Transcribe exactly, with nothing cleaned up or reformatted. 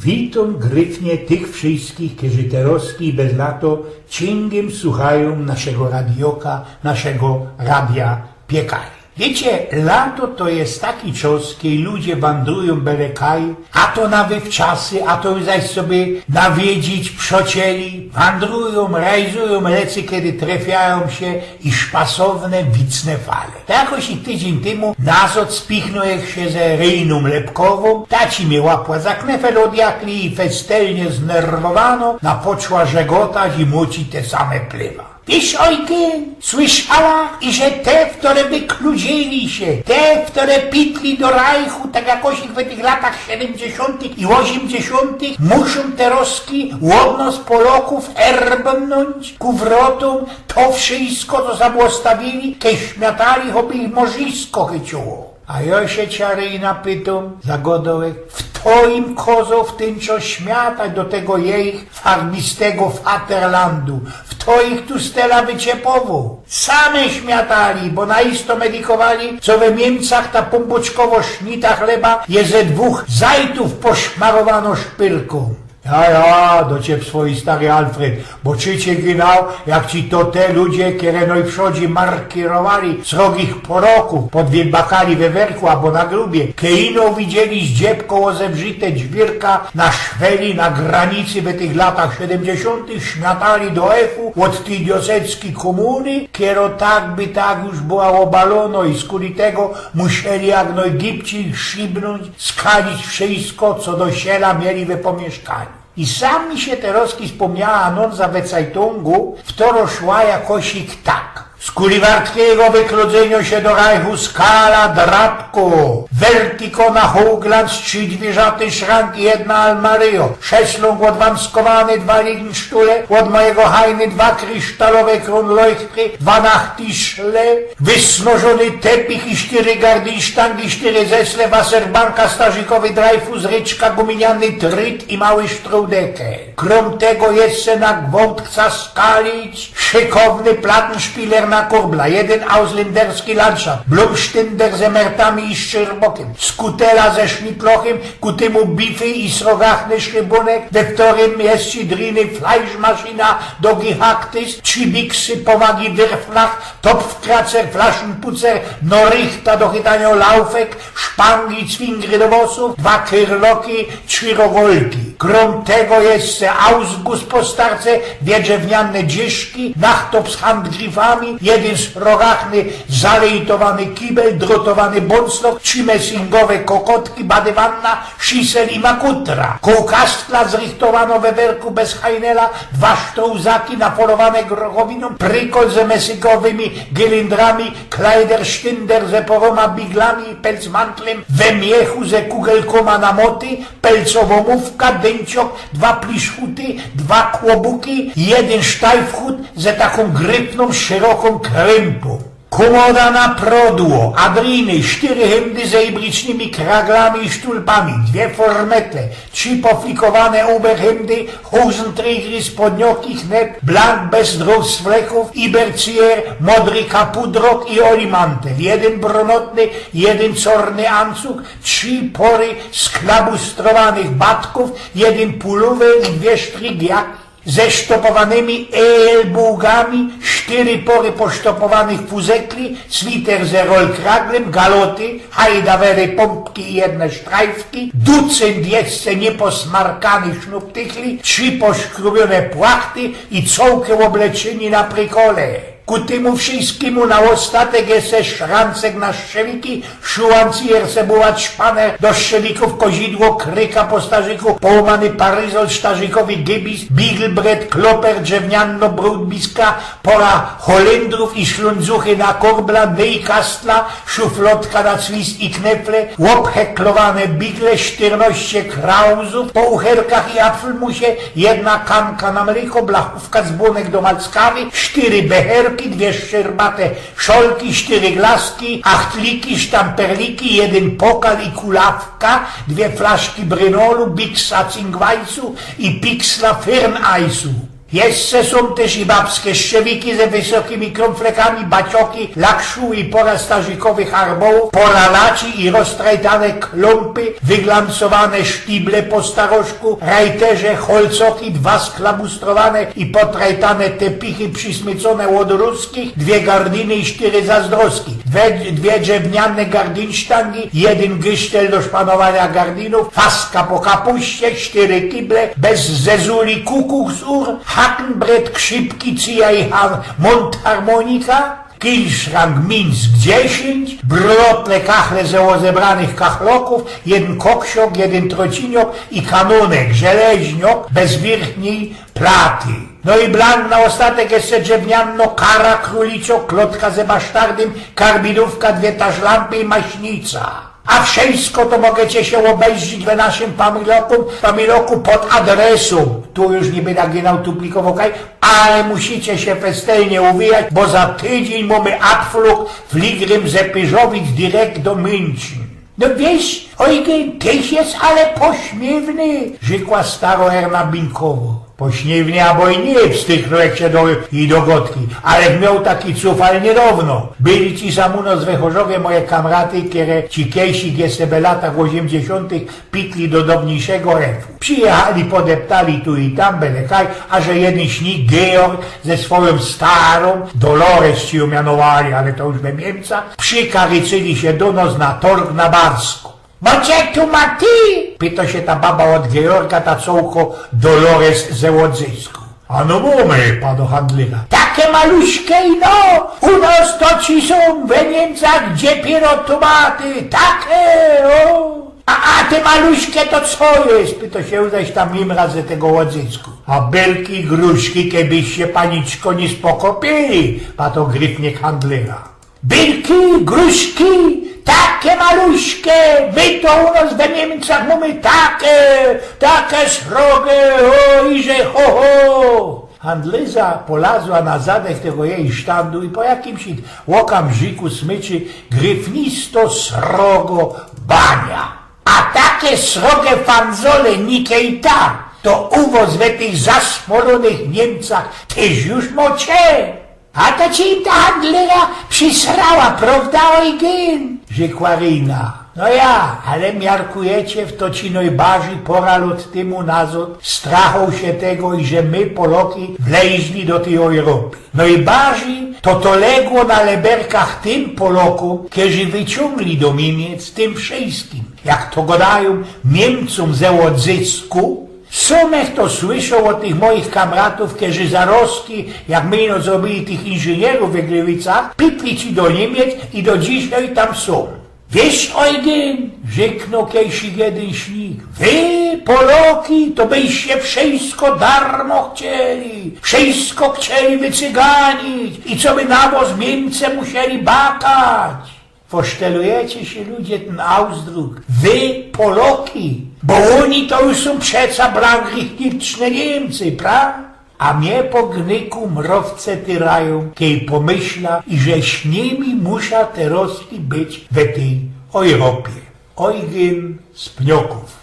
Witōm gryfnie tych wszyjskich, kerzy terozki bez lato cinkym suchajōm naszego radioka, naszego radia Piekary. Wiycie, lato to je taki czas, kej ludzie wandrujōm bele kaj, a to na wywczasy, a to zaś sobie nawiedzić przocieli, wandrujōm, rajzujōm, lecy kedy trefiajōm sie i szpasowne, wicne fale. Jakoś i tydziyń tymu nazod spichnōm sie ze Rejnōm Lepkowōm, ta ci mie łapła za knefel ôd jakli i festelnie znerwowano napoczła żegotać i mōcić te same plywa. Wiysz, Ojgyn, słyszała, iże te, wtore wykludzili sie, te, wtore pitli do rajchu, tak jakoś ich w tych latach siedymdziesiōntych i ôziymdziesiōntych, muszōm terozki ôd nos Polokōw erbnōńć ku wrotōm to wszyjsko, co sam ôstawiyli, kej śmiatali, choby ich morzisko chyciło. A jo sie ciary i napytōm, zagodołech, fto im kozoł w tyn czas śmiatać do tego jejich farbistego Vaterlandu? Fto ich tu z tela wyciepowoł? Same śmiatali, bo na isto medikowali, co we Niymcach ta pōnbōczkowo sznita chleba je ze dwōch zajtōw poszmarowano szpyrkōm. Ja, ja, do ciebie swoi, stary Alfred, bo czy cię gynał, jak ci to te ludzie, kere nojprzodzi markirowali srogich Polokōw, podwielbakali we werku abo na grubie, kej ino widzieli zdziebko ôzewrzite dźwirka na szweli na granicy we tych latach siedymdziesiōntych, śmiatali do efu ôd tyj diosecki kōmuny, kero tak by tak już była ôbalōno i skuli tego musieli jak nojgibci ich szybnōńć, skalić wszyjsko, co do siela mieli we pomieszkaniu. I sam mi sie terozki spōmniała anōnsa we cajtōngu, wtoro szła jakosik tak. Skuli wartkigo wykludzynio sie do rajchu skala drapko, wertiko na hołglans, trzi dwierzaty szrank i jedna almaryjo, szeslōng ôdwamskowany, dwa Liegenstühle, ôd mojigo Heine dwa krysztalowe Kronleuchtry, dwa Nachttischle, wysnożōny tepich i sztyry gardinsztangi, sztyry zesle, Wasserbanka, starzikowy Dreyfus, ryczka, guminiany tryt i mały sztrudeke. Krōm tego jeszcze na gwołt chca skalić szykowny Plattenspieler na kurbla, jedyn ausländerski Landschaft, Blumstünder ze mertami i szczyrbokym, skutela ze szmitlochym, ku tymu bify i srogachny szybōnek, we wtorym jeszcze driny Fleischmaschina do Gihaktys, trzi biksy, powagi Wirflach, Topfkratzer, Flaschenputzer, Norichta do chytanio laufek, szpangi, cwingry do włosōw, dwa kyrloki, trzi rogolki. Krōm tego jeszcze Ausguss po starce, dwie drzewniane dziszki, nachtob z handgrifami, jedyn srogachny, zalejtowany kibel, drotowany bōnclok, trzi messingowe kokotki, badywanna, szyssel i makutra. Kołkastla zrychtowano we werku bez Heinela, dwa sztołzaki nafolowane grochowinōm, prikol ze mesygowymi gylyndrami, Kleiderstünder ze porōma biglami i pelcmantlym we miechu ze kugelkōma na moty, pelcowo mufka, dyńciok, dwa pliszhuty, dwa kłobuki, jedyn sztajfhut ze takōm grypnōm, szyrokōm krympōm. Kōmoda na prodło, a driny sztyry hymdy ze ibricznymi kraglami i sztulpami, dwie formetle, trzi poflikowane uberhymdy, Hosenträgry, spodnioki, Knep, blank bez drōwsflechōw, Iberzieher, modry kapudrok i olimantel, jedyn brōnotny, jedyn czŏrny ancug, trzi pory sklabustrowanych batkōw, jedyn pulōwer i dwie sztrigłaki ze sztopowanymi elbōgami, sztyry pory posztopowanych fuzekli, switer ze rolkraglym, galoty, hajdawery, pōmpki i jedne sztrajfki, ducynt jeszcze niyposmarkanych sznuptychli, trzi poszkrubiōne płachty i cołke ôbleczynie na prikole. Ku tymu wszyskimu na ôstatek jeszcze szrancek na strzewiki, szułan, cijerce, bułat, szpaner do strzewikōw, kozidło, kryka po starzyku, połōmany paryzol, starzykowy gybis, biglbret, kloper, drzewniano brudbiska, pora holendrōw i szlōndzuchy na korbla, nyjkastla, szuflodka na cwist i knefle, ôbheklowane bigle, sztyrnoście krauzōw po uherkach i apfelmusie, jedna kanka na mlyko, blachōw ka z bōnek do malckawy, sztyry beherki, dwie szczyrbate szolki, sztyry glaski, achtliki, sztamperliki, jedyn pokal i kulawka, dwie flaszki brynolu, biksa cingwajsu i piksla firnajsu. Jeszcze sōm tyż i babske szczewiki ze wysokimi krōmflekami, bacioki, lakszu i pora starzikowych arbołōw, pora laci i roztrajtane klōmpy, wyglancowane sztible po staroszku, rajterze, holcoki, dwa sklabustrowane i potrajtane tepichy przismycōne ôd ruskich, dwie gardiny i sztyry zazdroski, dwie, dwie drzewniane gardinsztangi, jedyn gysztel do szpanowania gardinōw, faska po kapuście, sztyry kible, bez zezuli kukuksur, hakenbret, krzipki, cija i han-, mōntharmonika, kilszrank Minsk dziesiyńć, brolotle kachle ze ôzebranych kachlokōw, jedyn koksiok, jedyn trociniok i kanōnek, żeleźniok, bez wierchnij platy. No i blank na ôstatek jeszcze drzewniano kara, krōliczok, klotka ze basztardym, karbidōwka, dwie taszlampy i maśnica. A wszysko to mogecie sie ôbejrzeć we naszym pamilokōm, pamiloku pod adresōm. Tu już niy byda gynał tu plikowoł kaj, ale musicie sie festelnie uwijać, bo za tydziyń mōmy adflug fligrym ze Pyrzowic direkt do München. No wiysz, Eugen, tyś je ale pośmiywny, rzekła staro Erna Binkowo. Pośmiywny abo i niy, wstychnōł jak sie do, i do gŏdki, ale mioł taki cufal niydŏwno. Byli ci sam u nos we Chorzowie moje kamraty, kere ci kejsik jeszcze we latach ôziymdziesiōntych pitli do downiejszego refu. Przijechali, podeptali tu i tam, bele kaj, a że jedyn śnik Georg ze swojōm starōm, Dolores ci jōm mianowali, ale to już we Niymcach, przikarycyli sie do nos na torg na Barsko. „Bo cie tu ma ty?” pyto sie ta baba ôd Georga, ta cołko Dolores ze Ôdzysku. „A no mōmy”, pado handlyga. „Take maluśke i no, u nos to ci sōm we Niymcach, gdzie piero tomaty, take, ô.” „A, a te maluśke to co je?” pyto sie zaś ta mimra ze tego Ôdzysku. „A bylki, gruszki, kebyście paniczko niy spokopili”, pado gryfnie handlyga. „Bylki, gruszki, take maluśke, my to u nos we Niymcach mōmy take, take sroge, ô, iże, ho, ho.” Handlyga polazła na zadek tego jeji sztandu i po jakimś ôkamrziku smyczy: „Gryfnisto srogo bania. A take sroge fanzole, nikejta, to u wos we tych zasmolōnych Niymcach tyż już mocie?” „A to ci im ta handlyga przisrała, prowda, Eugen?” rzekła Ryna. „No ja, ale miarkujecie, fto ci nojbardzij pora lŏt tymu nazŏd strachoł sie tego, iże my, Poloki, wleźli do tyj Ojropy. Nojbardzij to to legło na leberkach tym Polokōm, kerzy wyciōngli do Niymiec tym wszyjskim, jak to gŏdajōm, Niymcōm ze Ôdzysku. Sōm ech to słyszoł ôd tych moich kamratōw, kerzy zarozki, jak my ino zrobiyli tych inżynierōw we Grywicach, pitli ci do Niymiec i do dzisiej tam sōm.” „Wiysz, Eugen”, rzeknōł kejsik jedyn śnik, „wy, Poloki, to byście wszyjsko darmo chcieli, wszyjsko chcieli wycyganić i co by na wos Niymce musieli bakać.” Fosztelujecie sie, ludzie, tyn ausdruk „wy, Poloki”, bo ôni to już sōm przeca blank richtig Niymcy, pra? A mie po gnyku mrowce tyrajōm, kej pōmyśla, iże śniymi musza terozki być we tyj Ojropie. Eugen z Pniokōw.